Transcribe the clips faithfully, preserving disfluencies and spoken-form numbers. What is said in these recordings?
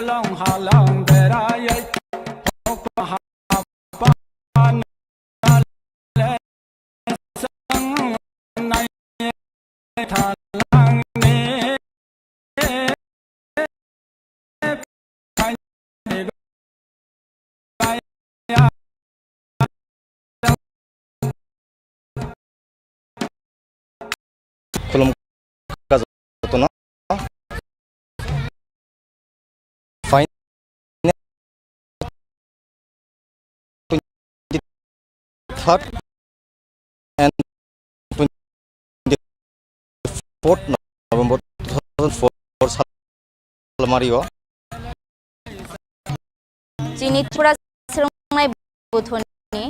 Long halong berayai hokpa hapa nale sang nai thalang ni. Khulumkha jotono. Final twenty-third and twenty-fourth November two thousand four salmario. Chini Tripura Srwngnai Buthuni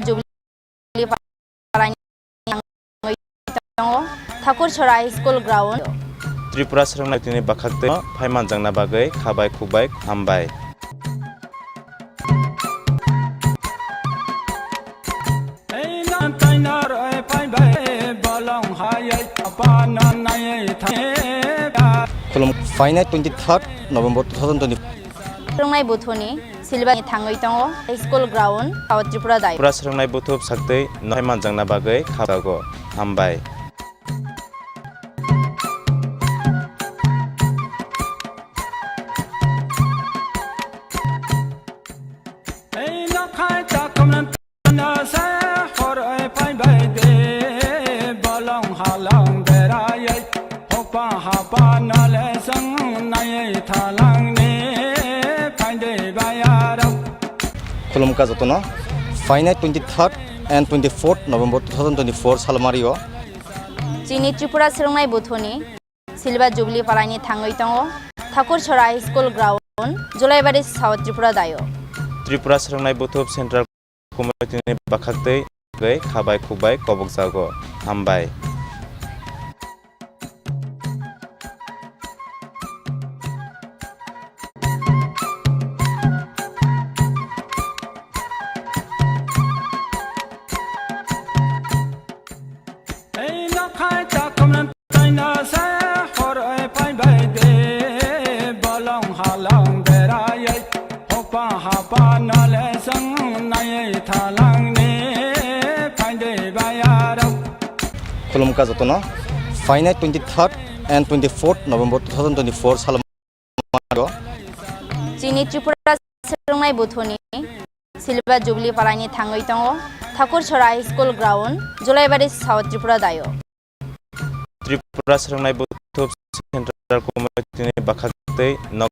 Jubilee Palani tongo, Thakurchhora High School Ground. Tripura Srwngnai Buthuni bakhaktwi phaimanjakna bagwi khabai khukbai hambai. Khulum-, phainai twenty-third November two thousand twenty. Srwngnai Buthuni Silbani thangwi tongo, High School Ground, South Tripura Dayo. Tripura Srwngnai Buthu bwsaktwi no phaimanjakna bagwi khajago. Hambai. Ei nokhai takhumna tana sa hor oi phai bai de, bolong halong berai, hokpa hapa nale sang nai thalang ni phai de bayarok. Khulumkha jotono, phainai twenty-third and twenty-fourth November two thousand twenty-four salmario. Chini Tripura Srwngnai Buthuni Silver Jubilee Palani thangwi tongo, Thakurchhora High School Ground, Julaibari, South Tripura Dayo. Tripura Srwngnai Buthu Central Committee ni bakhaktwi khabai khukbai kobokjago. Hambai. Ei nokhai takhumna taina sa hor oi phai bai de, bolong halong berai, hokpa hapa nale sang nai thalang ni phai de bayarok. Khulumkha jotono, phainai twenty-third and twenty-fourth November two thousand twenty-four salmario. Chini Tripura Srwngnai Buthuni Silver Jubilee Palani thangwi tongo, Thakurchhora High School Ground, Julaibari, South Tripura Dayo. Tripura Srwngnai Buthu Central Committee ni bakhaktwi nok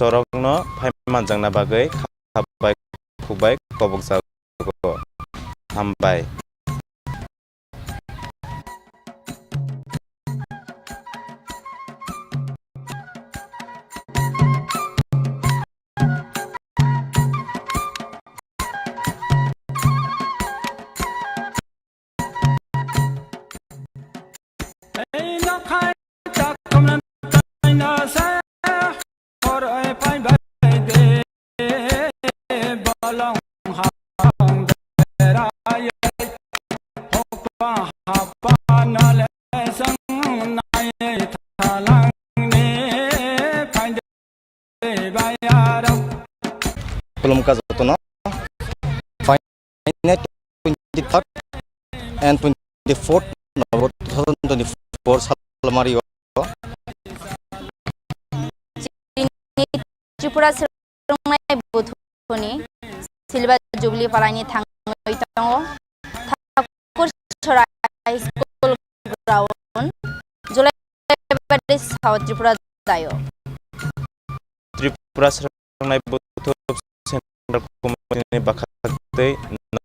chorokno phaimanjakna bagwi khabai khukbai kobokjago. Hambai. Khulumkha jotono. Phainai twenty-third and twenty-fourth November two thousand twenty-four salmario. Chini Tripura Srwngnai Buthuni Silver Jubilee Palani thangwi tongo, Thakurchhora High School Ground, Julaibari, South Tripura Dayo. Tripura Srwngnai Buthu Central Committee ni bakhaktwi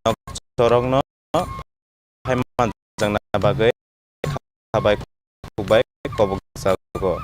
nok chorokno phaimanjakna bagwi khabai khukbai kobokjago.